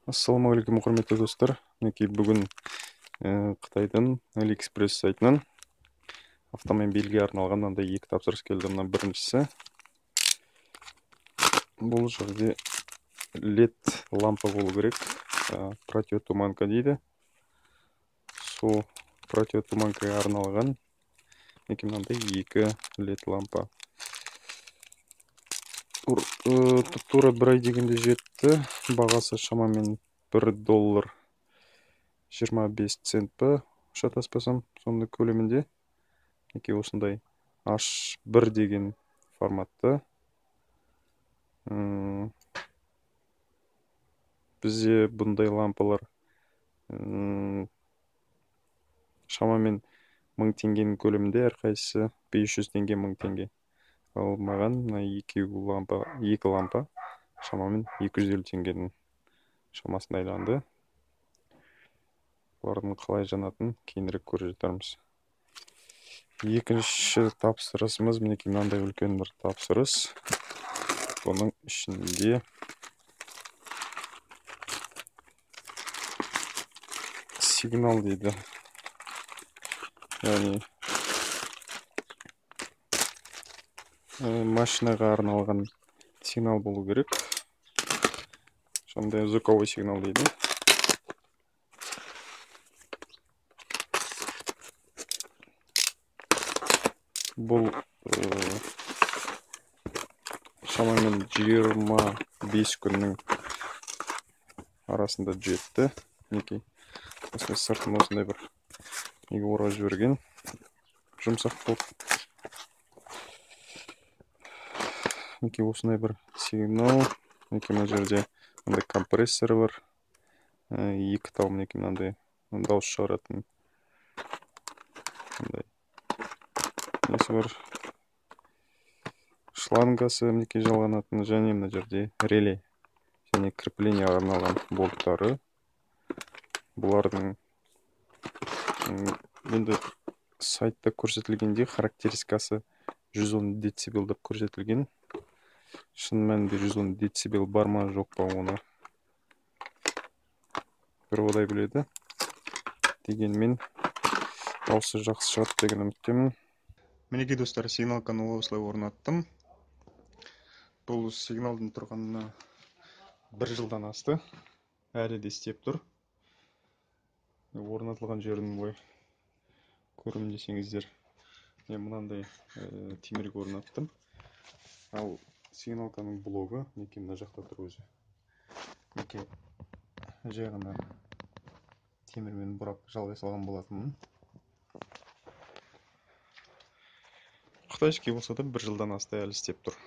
Ассалаумағалейкум, құрметті достар. Мінекей бүгін Қытайдың AliExpress сайтынан автомобильге арналған мынандай екі тапсырыс келді. Мына біріншісі, бұл жерде LED лампа болу керек, противотуманка дейді. Сол противотуманкаға арналған мінекей мынандай екі LED лампа. Тура бір ай дегенде жетті. Бағасы шамамен 1 доллар 25 цент па, шатаспасам, сондай көлемінде. Мінекей осындай H1 деген форматты. Бізде бұндай лампалар шамамен 1000 теңгенің көлемінде, әрқайсысы 500 теңге, 1000 теңге. Ал маған мына екеу лампа, екі лампа шамамен 250 теңгенің шамасында айланды. Бұлардың қалай жанатынын кейінірек көре жатармыз. Екінші тапсырысымыз мінекей мынандай үлкен бір тапсырыс. Бұның ішінде сигнал дейді. Яғни машинаға арналған сигнал болу керек. Сондай звуковой сигнал дейді. Бұл шамамен 25 күннің арасында жетті. Мінекей осындай сыртын осындай бір неге орап жіберген, жұмсақ болып. Мінекей осындай бір сигнал. Мінекей мына жерде мындай компрессор бар, екі тал мінекей мынандай дауыс шығаратын мындай несі бар, шлангасы мінекей жалғанатын, және мына жерде реле және крепление арналған болттары. Бұлардың енді сайтта көрсетілгендей характеристикасы 110 децибел деп көрсетілген. Шын мәнінде 110 децибел бар ма, жоқ па, оны бір Құдай біледі. Дегенмен дауысы жақсы шығады деген үміттемін. Мінекей достар, сигналканы осылай орнаттым. Бұл сигналдың тұрғанына бір жылдан асты, әлі де істеп тұр. Орнатылған жерін былай көрім десеңіздер, мен мынандай темірге орнаттым. Ал сигналканың блогы мінекей мына жақта тұр өзі. Мінекей жай ғана темірмен бұрап жалғай салған болатынмын. Қытайский болса да бір жылдан асты, әлі істеп тұр.